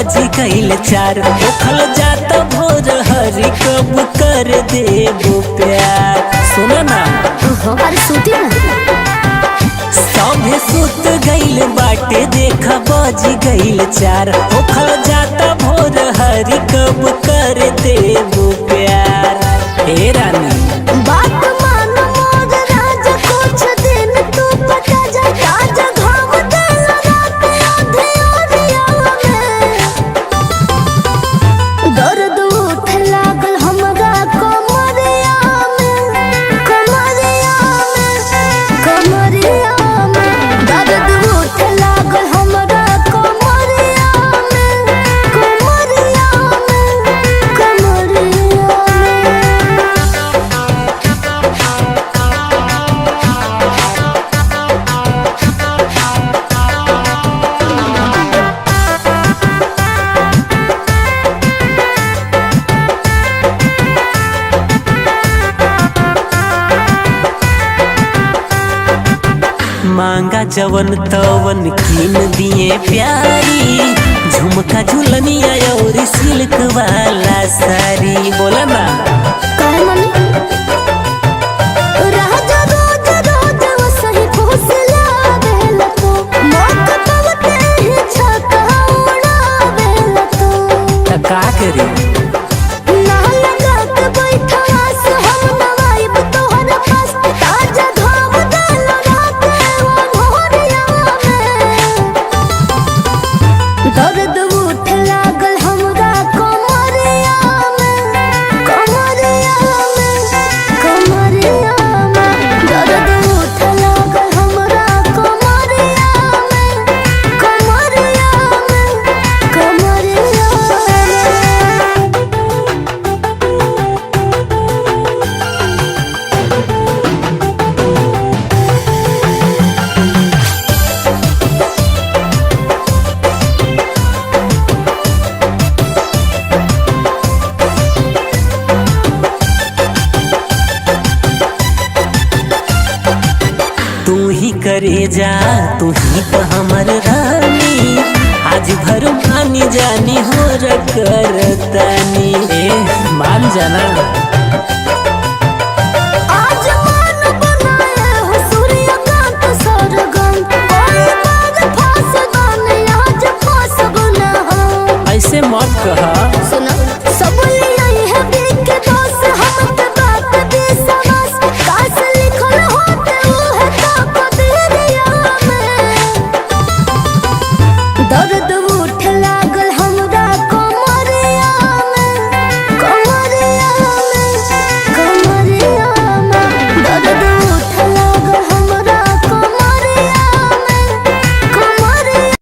बाजी गईल चार, उखल जात भोर हरी कब कर देबो प्यार। सुनो ना। ओहो, अरे सूती ना। सभे सुत गईल बाटे देख बाजी गईल चार, उखल जात भोर हरी कब कर देबो प्यार। हे रानी बात मान मोर राजा, कुछ दिन तू पटा जा, ताजा घाव देल रात आधे ओरिया में। दर्द उठ लागल हमरा कमरिया में, कमरिया में, कमरिया में। दर्द उठ लागल हमरा कमरिया में, कमरिया में, कमरिया में। मांगा जवन तवन कीन दिए प्यारी, झुमका झुलनिया और सिल्क वाला साड़ी। बोला ना। काहे मम्मी? राजा रोज रोज वसही फुसलावेल तू, मौका पवते ही छक्का उड़ावेल तू। त का करी? ना लगा के बैठवा से हम नवाइब तोहर पास, ताजा घाव देल रात वो भोरिया में। दर्द उठ लागल हमरा कमरिया में, कमरिया में, कमरिया में। दर्द उठ लागल हमरा कमरिया में, कमरिया में, कमरिया में। तू ही करे जा, तू ही तो हमर रानी, आज भर मानी जानी हो करतानी। ए मान जाना। आज मन बनाए हो सूर्यकांत सरगम, कोई बार फांस बने आज फांस बना हो। ऐसे मत कहा। सुनो सब आई है बिक दोस, हम पे बात बेसवास, कास लिखल होते वो है तो कबीरिया में। दर्द उठ लागल हमरा कमरिया में, कमरिया में, कमरिया में। दर्द उठ लागल हमरा कमरिया में, कमरिया।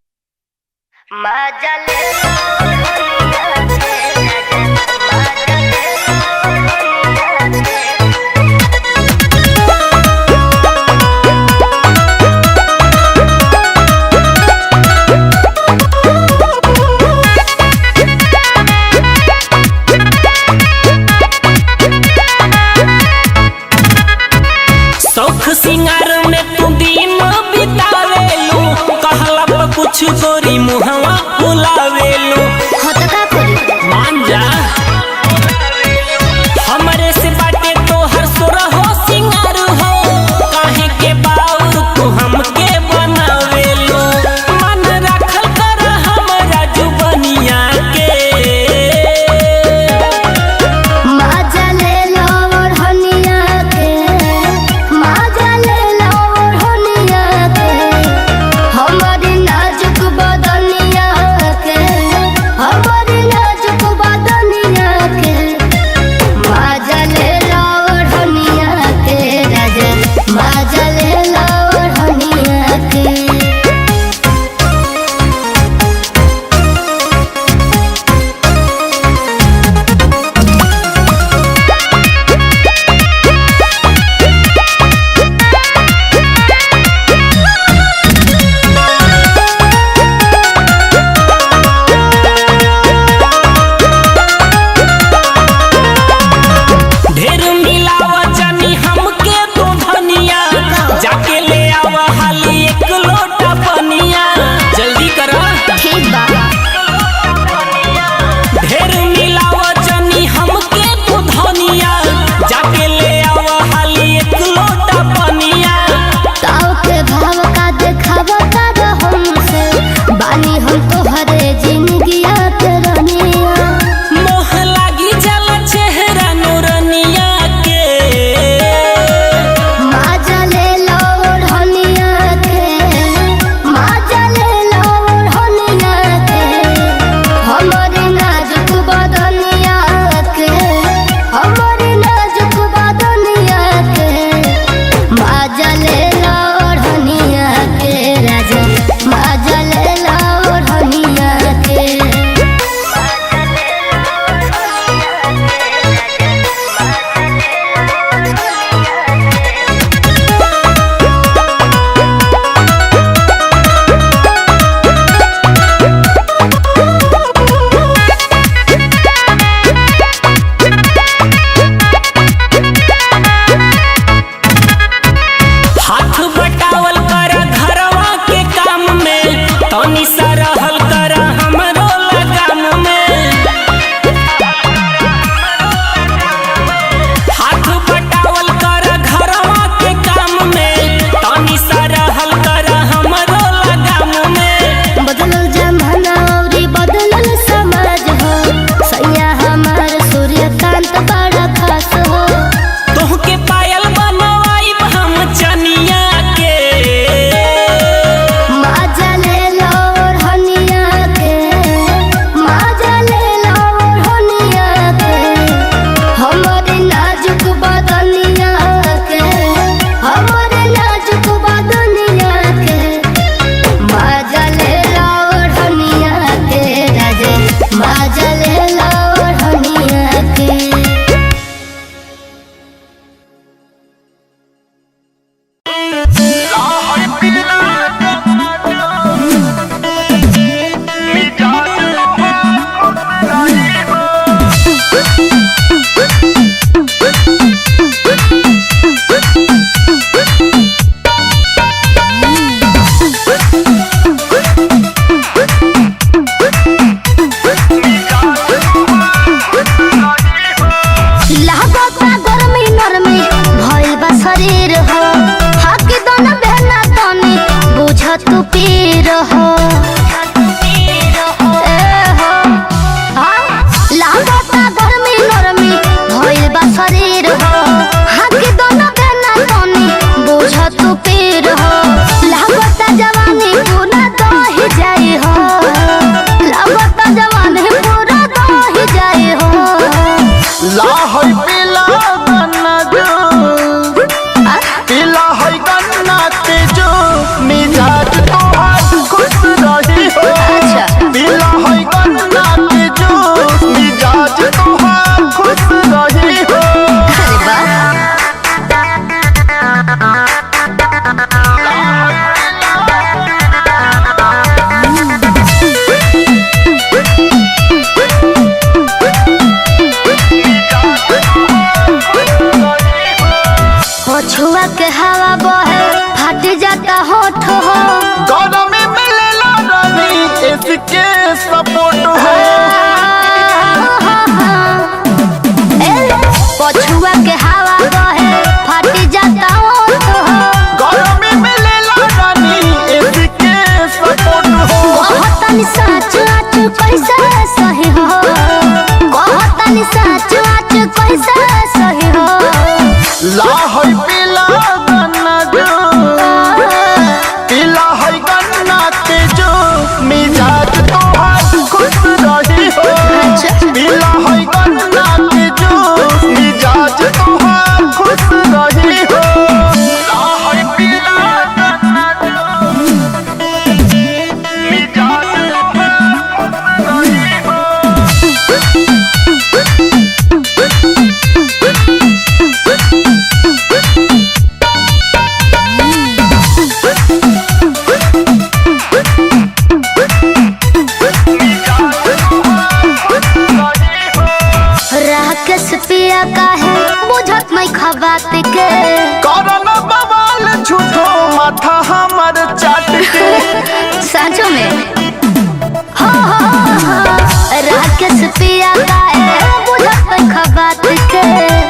शौख सिंगार में तू दिन बितावेलू, कहला पर कुछ गोरी मुहवा फुलावेलू। हाँ तो का करी? मान जा, हमरे से बाटे तोहर सुर हो सिंगार हो, काहे के बाउर तू हमके बनावेलू। मन रखल कर हमरा जुबनिया के। माजा ले लो ओढ़निया के, माजा ले लो ओढ़निया के, हमारी नाजुक बदनिया के। पछुआ के हवा बहे फट जाता होठ हो। गरमी मिलेला रानी इसके सपोर्ट हो। ए, पछुआ के हवा बहे फट जाता होठ हो। गरमी मिलेला रानी इसके सपोर्ट हो। कहतनी सच आच कैसे सही हो, कहतनी सच आच कैसे सही हो। लाहई पीला गन्ना जो, पीला है गन्ना के जो, मिजाज तोहार खुश रही हो। पीला है गन्ना के जो, मिजाज तोहार खुश रही हो। लाहई पीला गन्ना जो, मिजाज तोहार खुश रही हो। राकेश पिया काहे बुझत नहीं खबात के। करन बवाल झूठो माथा हमर चाट के। साँचो में हो हो हो। राकेश पिया काहे बुझत नहीं खबात के।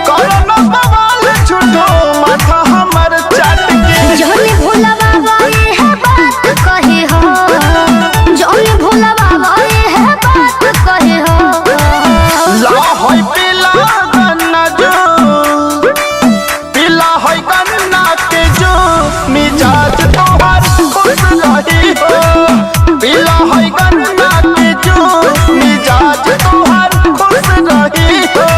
करन बवाल झूठो माथा हमर चाट के। जोनी भूलवा ये है बात कही हो, जोनी भूलवा ये है बात कही हो। लाहई पीला गन्ना जो, पीला है गन्ना के जो, मिजाज तोहार खुश रही हो। पीला है गन्ना के जो, मिजाज तोहार खुश रही हो।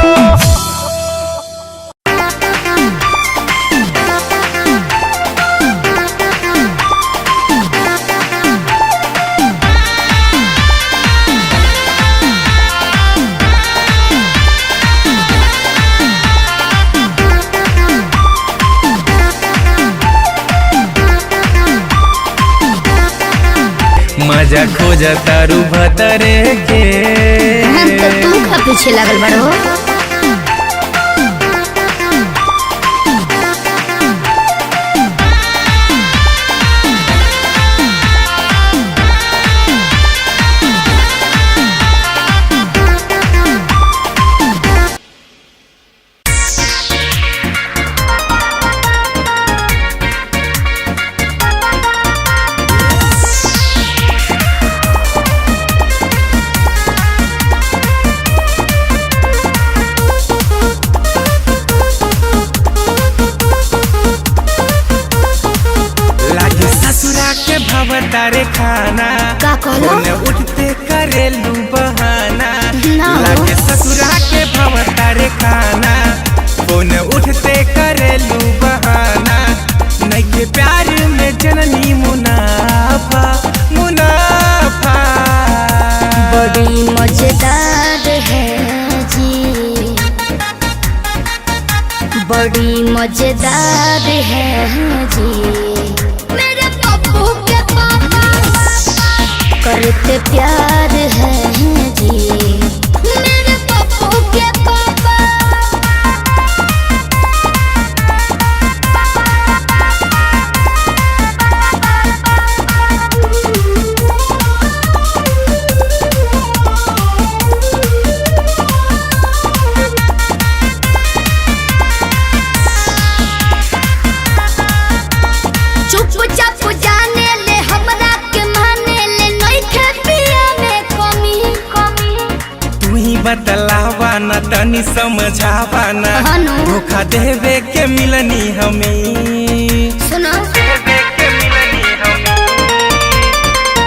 मजा खोजा तारू भतरे के। हम तो तू का पीछे लागल बड़ो। लागे ससुरा के भवतारे खाना, का कहलो? फोन उठते करेलू बहाना। ना हो। लागे ससुरा के भवतारे खाना, फोन उठते करेलू बहाना। नइखे प्यार में जननी मुनाफा मुनाफा। बड़ी मजेदार है जी, बड़ी मजेदार है जी। मेरे पप्पू के पापा करते प्यार है जी, मेरे पप्पू के पापा। चुपचाप जाने ले हमरा के माने ले नइखे पिया में कमी कमी। तू ही बतलावा ना तनी समझावा ना, हनु। धोखा देवे के मिलनी हमें। सुनो देवे के मिलनी हमें।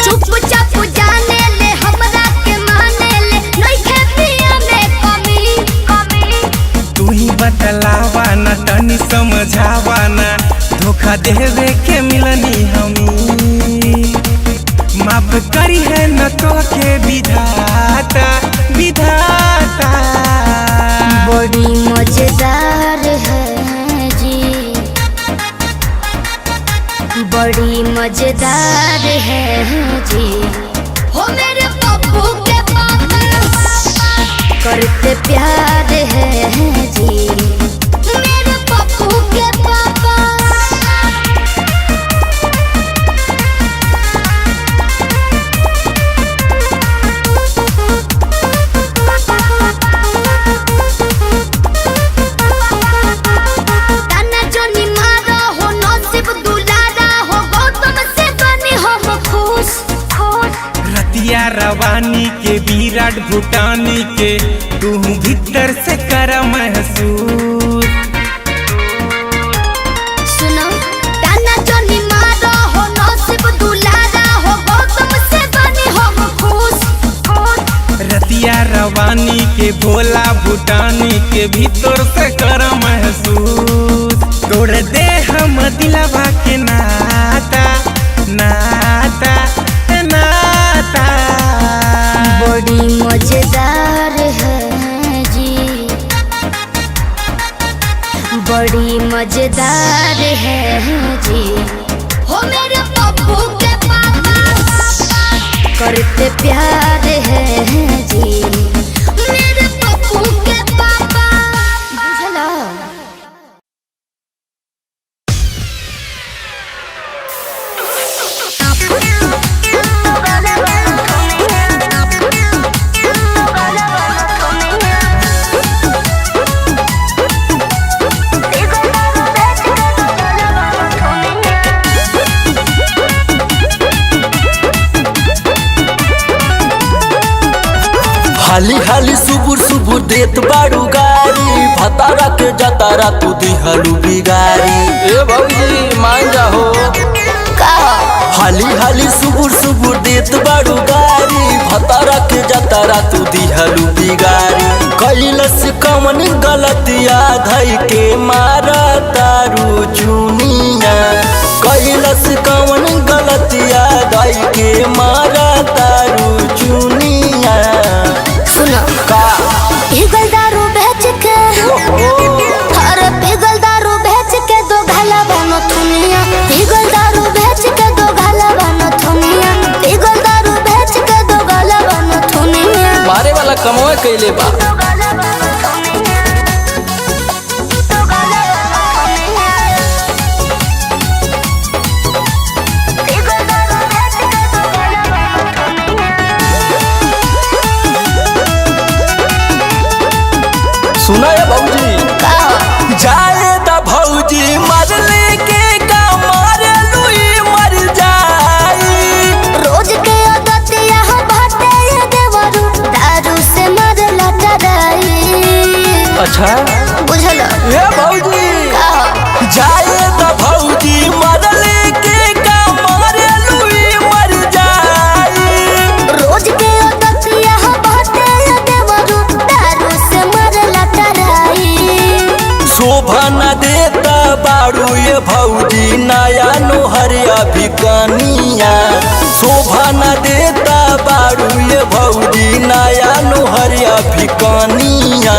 चुपचाप जाने ले हमरा के माने ले नइखे पिया में कमी कमी। तू ही बतलावा ना तनी समझावा ना, धोखा देवे के मिलनी हमें। माफ करी है न तो के विधाता विधाता। बड़ी मजेदार है जी, बड़ी मजेदार है जी। हो मेरे पप्पू के पापा करते प्यार है जी, मेरे पप्पू के पापा। कार्ड भूटानी के तू भीतर से कर महसूस। सुनो ताना जोनी मारो हो नसीब दुलारा हो गौतम से बनी हम खुश। रतिया रवानी के भोला भूटानी के भीतर से कर महसूस। तोड़ दे हम दिलवा के नाता नाता नाता। बड़ी मजेदार है जी, बड़ी मजेदार है जी। हो मेरे पप्पू के पापा करते प्यार है जी, मेरे पप्पू के पापा। बुझला? हाली हाली सुबुर सुबुर देत बाड़ू गारी, भतारा के जतारा तू दिहलू बिगारी। ए भौजी मान जाहो। हाली हाली सुबुर सुबुर देत बाड़ू गारी, भतारा के जतारा तू दिहलू बिगारी। कैलस कमन गलतिया धई के मारा तारू चुनिया, कैलस कमन गलतिया धई के मारा तारू चुनिया। सुनो का पिघल दारू बेच के, अरे पिघल दारू बेच के दो घाला बनो थुनिया। पिघल दारू बेच के दो घाला बनो थुनिया। पिघल दारू बेच के दो घाला बनो थुनिया। मारे वाला कमवा कैले बा। सुना है भौजी, जाए दा भौजी मरले के का मारे लुई मर जाई। रोज के आदतिया बाटे देवरू दारू से मरला डराई। अच्छा बुझल? ए भौजी, जाए दा भौजी मरले के का मारे लुई मर जाई। रोज के आदतिया बाटे देवरू दारू से मरला डराई। शोभा न देता बाड़ू ये भौजी नया नोहरिया भिकनिया। शोभा न देता बाड़ू ये भौजी नया नोहरिया भिकनिया।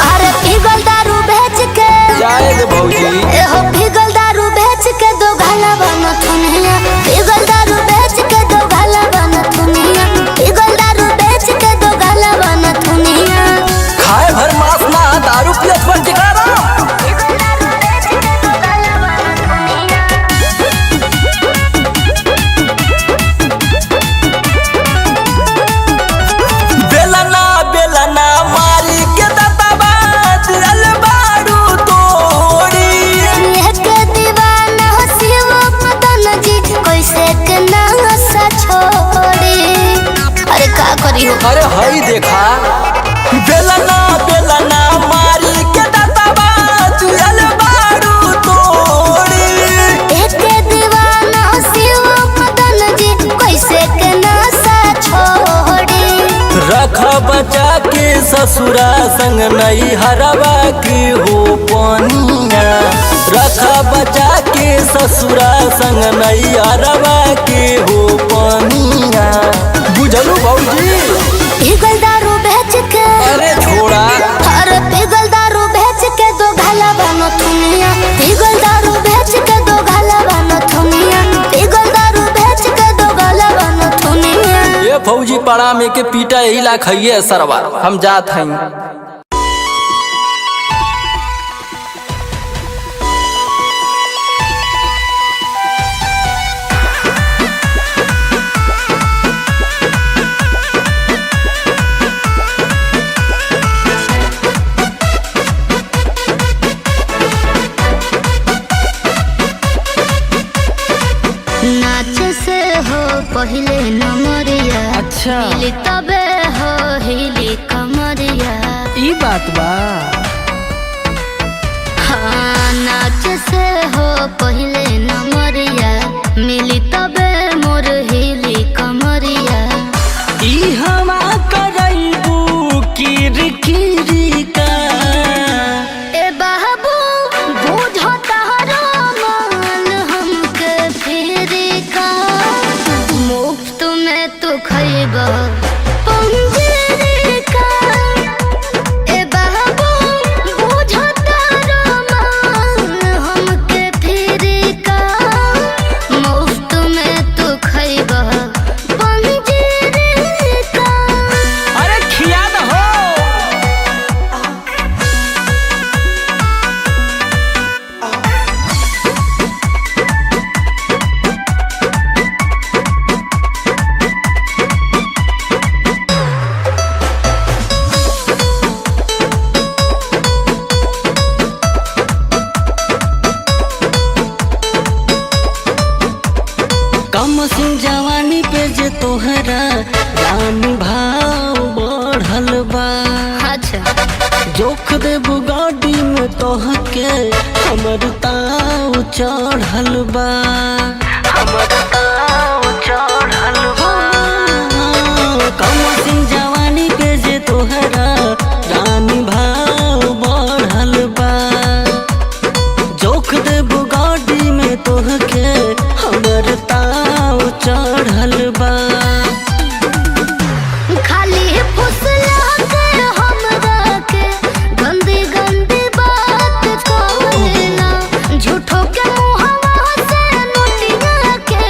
अरे पिघल दारू बेच के, जाए दे भौजी। एहो पिघल दारू बेच के दो घाला बनो थुनिया। पिघल दारू बेच के दो घाला बनो थुनिया। पिघल दारू बेच के दो घाला बनो थुनिया। खाए भर मांस ना दारू पियत पर टिका रहा। पिघल दारू बेच के दो घाला बनो थुनिया। बेलना बेलना मारी के दतबा दिल बारू तोड़ी। लेके दीवाना हो शिव मदन जी कैसे के नासा छोड़ी। अरे का करी हो? अरे हई देखा। बेलना बेलना मारी के दतबा दिल बारू तोड़ी। लेके दीवाना हो शिव मदन जी कैसे के नासा छोड़ी। रख बचा के ससुरा संग नहीं हरवा के हो पनिया। रख बचा के ससुरा संग नहीं हरवा के हो पनिया। बुझलू भौजी? पिघल दारू बेच के, अरे छोड़ा। अरे पिघल दारू बेच के दो घाला बनो थुनिया। पिघल दारू बेच के दो घाला बनो थुनिया। पिघल दारू बेच के दो घाला बनो थुनिया। ए फौजी पड़ा में के पीटा यही ला खाइए सरवा, हम जात हई। नाच से हो पहले नमरिया। अच्छा। अच्छा। मिली तबे हो हिली कमरिया। ई बात बा। हाँ, नाच से हो पहले नमरिया, मिली तबे मोर हिली कमरिया। ई हवा करैबू किरकिरी का। ए बाबू बुझो तारो माल हमके फिर का, मुफ्त में तू खइबा पंजीरी का। ए बाबू बुझो तारो माल हमके फिर का, मुफ्त में तू खइबा पंजीरी का। अरे खिया न हो। कम सिंह जवानी पे जे तोहरा रानी भाव बढ़ल बा। अच्छा। जोख दे बुगाड़ी में तोहके हमर ताव चढ़ल बा। हमर ताव चढ़ल बा। कम सिंह जवानी पे जे तोहरा रानी भाव बढ़ल बा। जोख दे बुगाड़ी में तोहके हमर ताव चढ़ल बा। खाली फुसला कर हमरा के गंदी गंदी बात करेला, झूठो के मुहवा से नोटिया के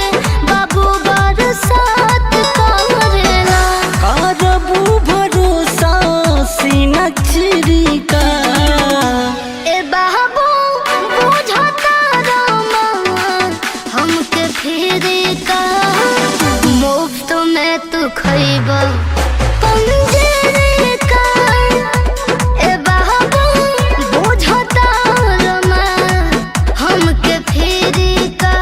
बाबू बरसात करेला। करबू भरोसा सीना चिरी का। ए बाबू बुझता मान हमके फिर का, मुफ्त में तू खइबा पंजीरी का। ए बाबू बुझता मान हमके फिर का,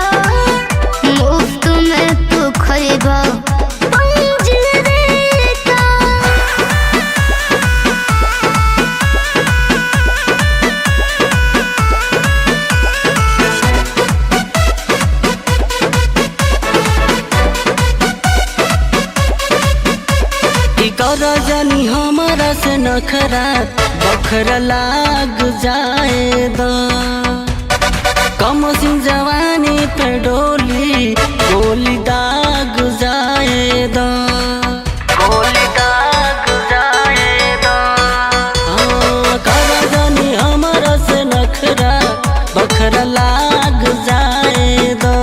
मुफ्त में तू खइबा पंजीरी का। ई कर जानी हमारा से नखरा बखरा लाग जाए दा। कम सिंह जवानी पे डोली गोली दाग जाए दा। गोली दाग जाए दा। हाँ, कर जानी हमारा से नखरा बखरा लाग जाए दा।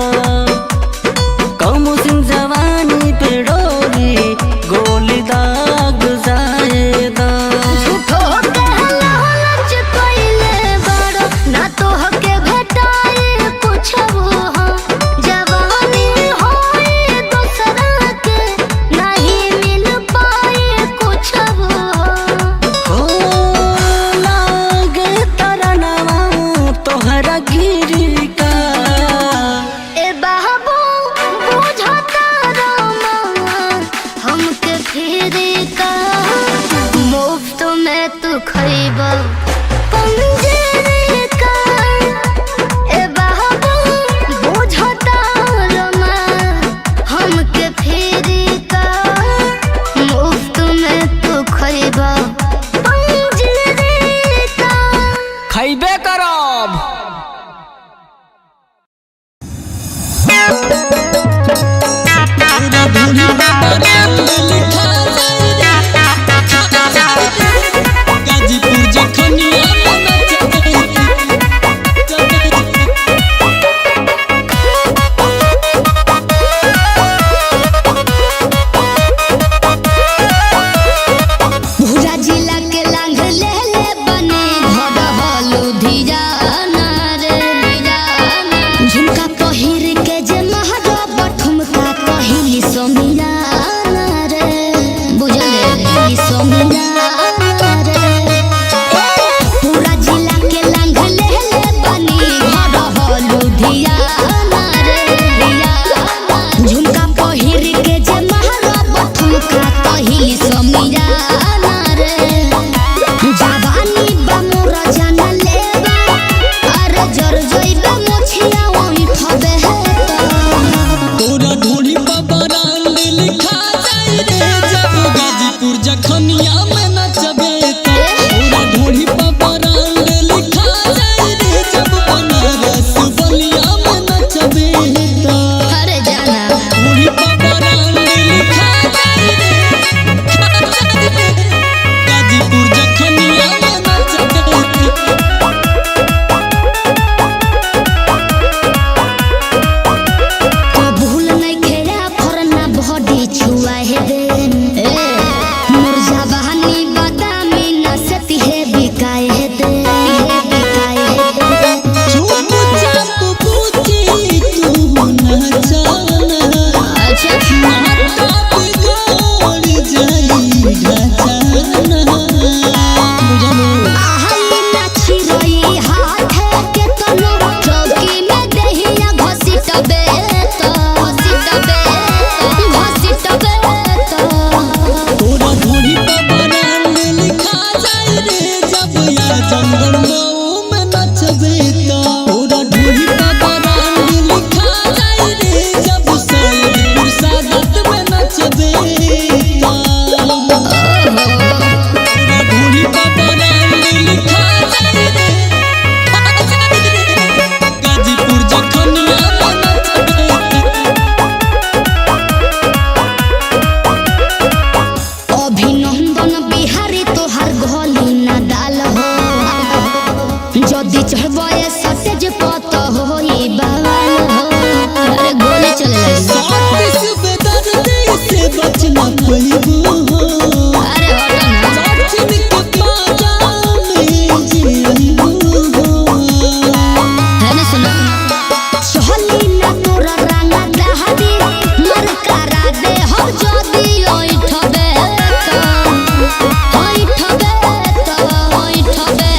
कम सिंह जवानी पे डोली गोली दाग जाए दा। झूठो कहला लच कइले बड़ो, ना तोहके भेटाए कुछबो हो। जवानी होए दोसरा के, नहीं मिल पाए कुछबो हो। हो लागे तरनवा तोहरा गिरी का। ए बाबू बुझता मान हमके फिर का, मुफ्त में तू खइबा पंजीरी का। ए बाबू बुझता मान हमके फिर का, मुफ्त में तू खइबा पंजीरी का। खैबे करब। गाजीपुर जखनिया भूरा जिला के लांघ ले ले बने भर हलू धिया ना। जदी चढ़बे सटेज पत होई बवाल हो। अरे गोली चले लगी। से बचना पैबू हो। अरे हटो ना। सचिन के पाजा में जियबू हो। है ना सुनो। सोहली ना तोरा रंगा दहदी मर करा दे हो जदी ओइ ठबे त, ओइ ठबे त, ओइ ठबे।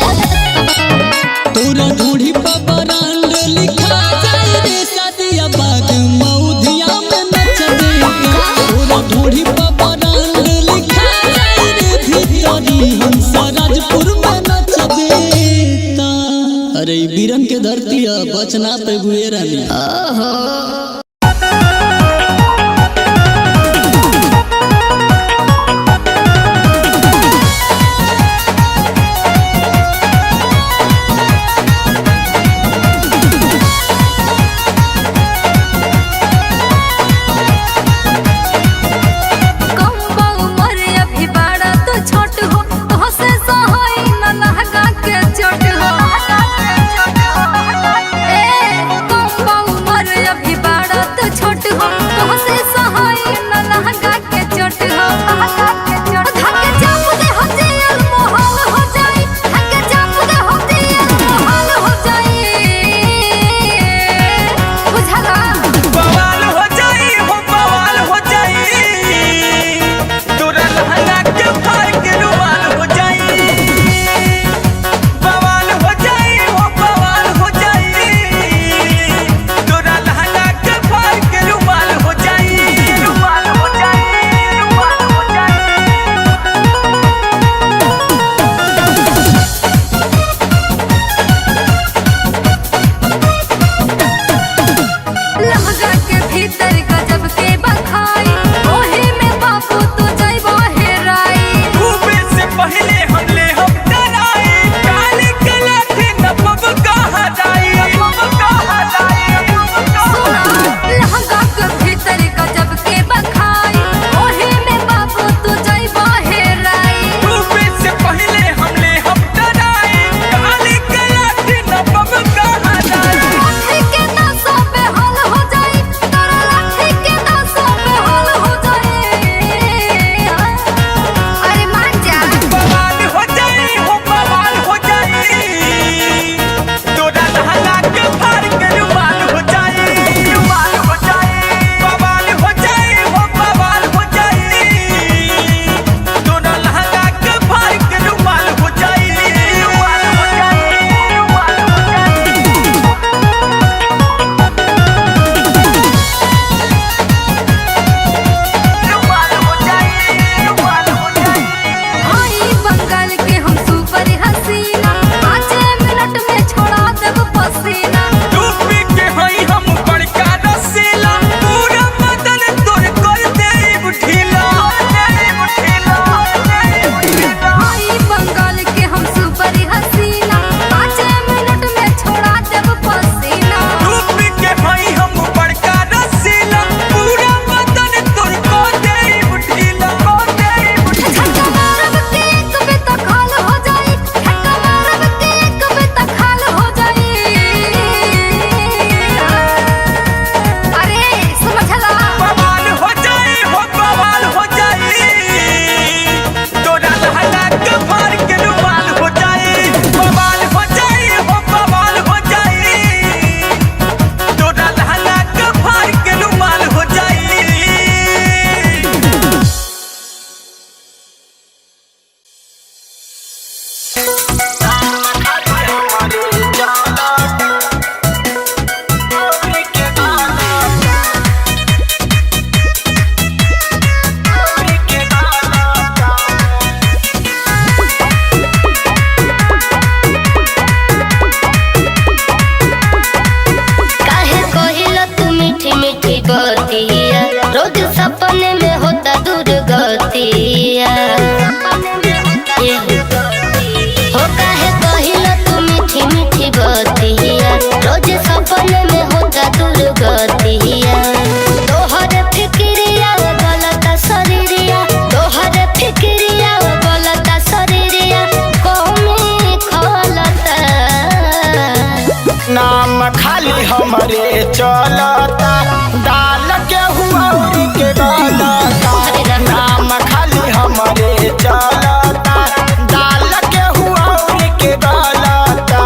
तोरा ढूढ़ी पर ब्रांड लिखा जाए रे सादिया बाग मौधिया में नचबे। तोरा ढूढ़ी पर ब्रांड लिखा जाए रे भीतरी हंसराजपुर में नचबे। अरे ई बीरन के धरती है, बचना पे बुए रानी। ओहो। कम उम्र अभी बड़ा तो छोट हो, तोहसे सहाय न लहका के चोट हो। ए कम उम्र अभी बड़ा खाली हमरे चलता, दाल के हुआ के गलता। नाम खाली हमरे चलता, दाल के हुआ के गलता।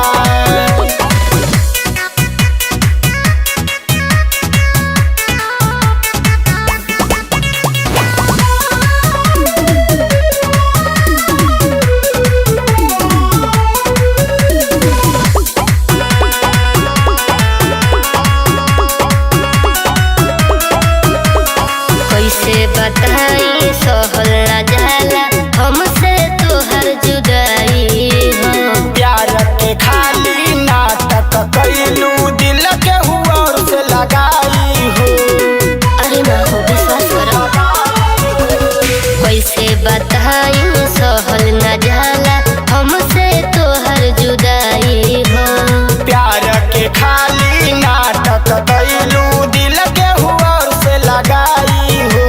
कैसे बताई सहल ना जाला हमसे तोहर जुदाई हो। प्यार के खाली नाटक कैलू, दिल के हुआ से लगाई हो। अरे ना हो, विश्वास करो। कैसे बताई सहल ना जाला हमसे तोहर जुदाई हो। प्यार के खाली नाटक कैलू, दिल के हुआ से लगाई हो।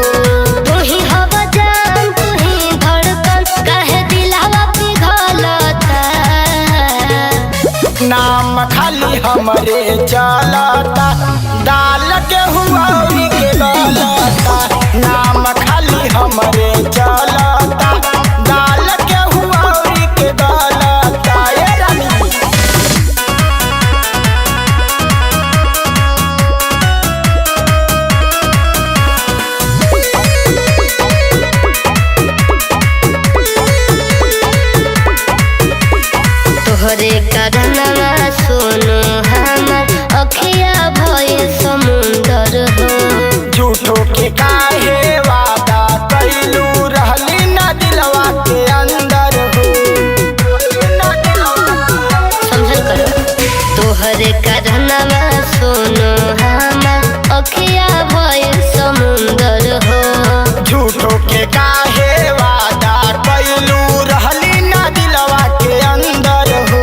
तू ही हवा जान, तू ही धड़कन, काहे दिलवा पिघलता। नाम खाली हमरे चलता, दाल के हुआ के गलता। नाम खाली हमरे चलता, दाल के हुआ के गलता। ए रानी। तोहरे कारणवा सोनू हमर अखिया भइल समुंदर हो। झूठो के काहे वादा कैलू, रहली ना दिलवा के अंदर हो। समझल करो। तोहरे कारणवा सोनू हमर अखिया भइल समुंदर हो। झूठो के काहे वादा कैलू, रहली ना दिलवा के अंदर हो।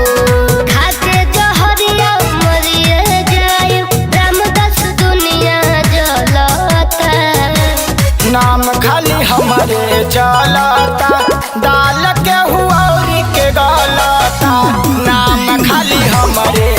खाके जहरिया मरिए जाए, रामदास दुनिया जलता। नाम खाली हमरे चलता, दाल के हुआ के गलता। नाम खाली हमरे